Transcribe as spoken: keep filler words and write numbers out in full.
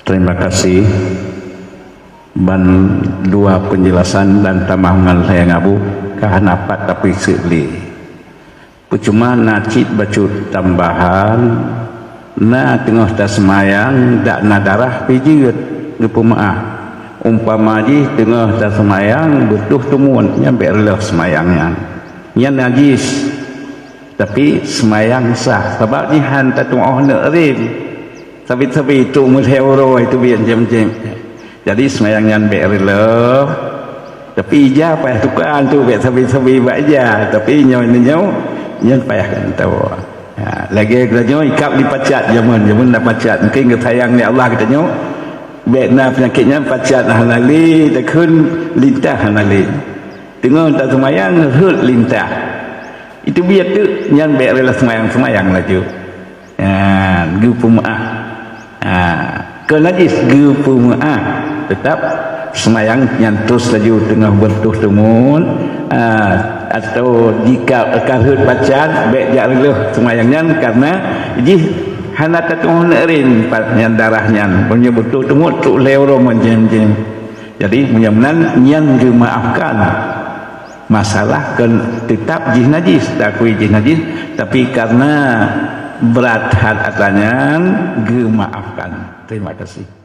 Terima kasih ban dua penjelasan dan tamah ngon lhée ngabu ka hana pat tapi seuli. Peucuma na cit bacut tambahan, na teungoh taseumayang dak na darah pih jeuet geupeumeuáh. Umpama jih teungoh taseumayang beutoh teumon, nyan bék reuloh seumayang nyan. Nyan najis. Tapi seumayang sah, sabab jih han tatu'oh neuk rem. Sabe-sabe itu meulhée uroe itu biet jem-jem. Jadi seumayang nyan bék reuloh. Tapi ija payah tuka tu bék sabe-sabe bak ija. Tapi nyoe nyoe nyan payah kan tahu. Ha, lagée geutanyoe ikab dipacat jameun, jameun na pacat. Mungkin geusayang lé Allah geutanyoe. Bék na peunyakét nyan pacat hana lé, takheun lintah hana lé. Teungoh taseumayang rhot lintah. Itu biet teuk nyan bék reuloh seumayang-seumayang laju. Ha, geupeumeuáh. Ha, keu najis geupeumeuáh. Teutap seumayang nyan terus laju teungoh beutoh teumon, ha, atau jika ka rhot pacat bék jak reuloh seumayang nyan karena jih hana tatu'oh neuk rem pat nyan darah nyan. Meunyoe beutoh teumon trok lhée uroe mon jem-jem. Jadi meunyoe meunan nyan geumaafkan. Masalah kon teutap jih najis, takui jih najis, tapi karena brat that atra nyan geumaafkan. Terima kasih.